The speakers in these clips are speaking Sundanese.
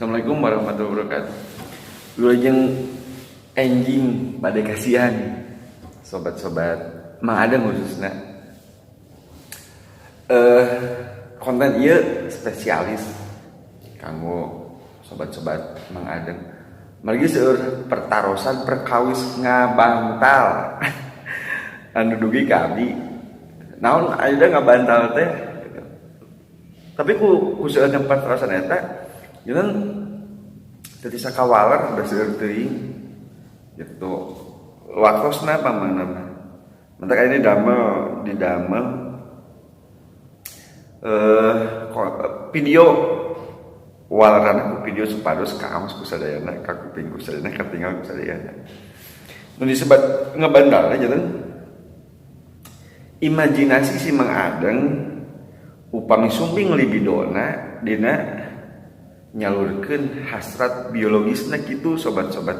Assalamualaikum warahmatullahi wabarakatuh. Wilujeng enjing bade kasihan sobat-sobat Mang Adeng, khususnya konten ieu spesialis kanggo sobat-sobat Mang Adeng, margi seueur pertarosan perkawis ngabantal anu dugi ka abdi, naon ayeuna ngabantal teh. Tapi ku seueur pertarosan eta janten teu sakawaler, udah seueur teuing gitu waktosna pamana mah. Matak ini damel didamel video walerana ku video supados kaos ku sadayana, ka kuping ku sadayana, katinggal ku sadayana. Nu disebut ngebantal janten imajinasi si Mang Adeng upami sumping libidona dina nyalurkeun hasrat biologisna gitu, sobat-sobat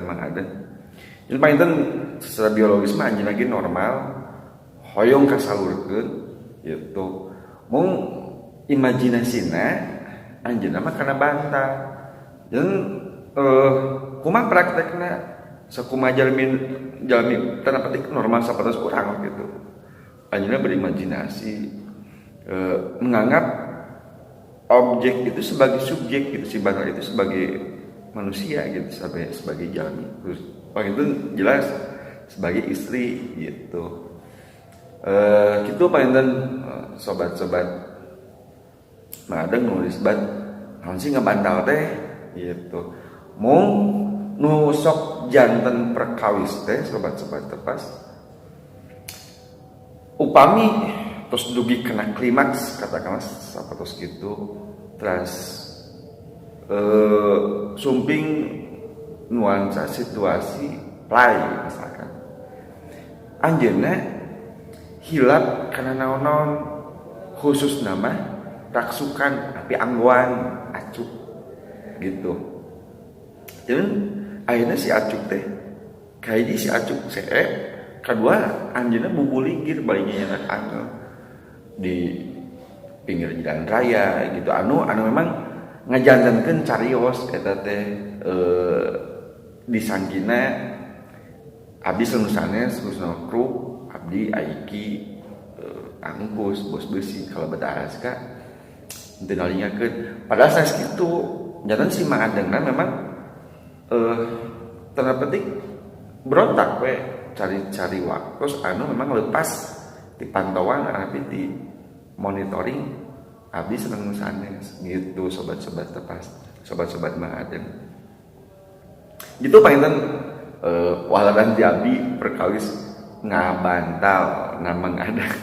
Mang Adeng. Yang paling secara biologis mah anjeunna lagi normal, hoyong kasalurkeun gitu. Mung imajinasina anjeunna mah kana bantal. Dan kumaha praktekna, sakumaha jalmi jalmi tanda petik normal sapertos urang gitu. Anjeunna berimajinasi menganggap objek itu sebagai subjek gitu, si bantal itu sebagai manusia gitu, sebagai sebagai jalmi. Terus paling itu jelas sebagai istri gitu. Gitu paling sobat-sobat Mang Adeng, nulis bat naon sih ngabantal teh gitu. Mung nu sok janten perkawis teh, sobat-sobat tepas, upami terus dugi kena klimaks katakanlah sapertos gitu, terus sumping nuansa situasi play misalkan, anjeunna hilap karena naon-naon, khususna mah raksukan api anggoan acuk gitu. Dan akhirnya si acuk teh kayak si acuk seep, kedua anjeunna bubuligir balinya nyenak angel di pinggir jalan raya gitu, anu anu memang ngajantenkeun carios eta teh disangkina abdi sareng sanes, khususna kru abdi, Aiki, angkus bos besi kalau Alaska teu nalingakeun, padahal sanes kitu. Janten si Mang Adengna memang tanda petik berontak we, cari-cari waktu anu memang lepas di pantauan tapi di monitoring abdi sareng sanes gitu, sobat-sobat tepas, sobat-sobat Mang Adeng gitu. Panginten waleran di abdi perkawis ngabantal na Mang Adeng,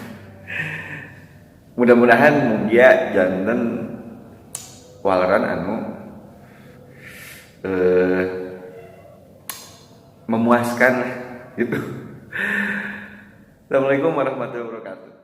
mudah-mudahan mugia janten waleran anu memuaskan gitu. Assalamualaikum warahmatullahi wabarakatuh.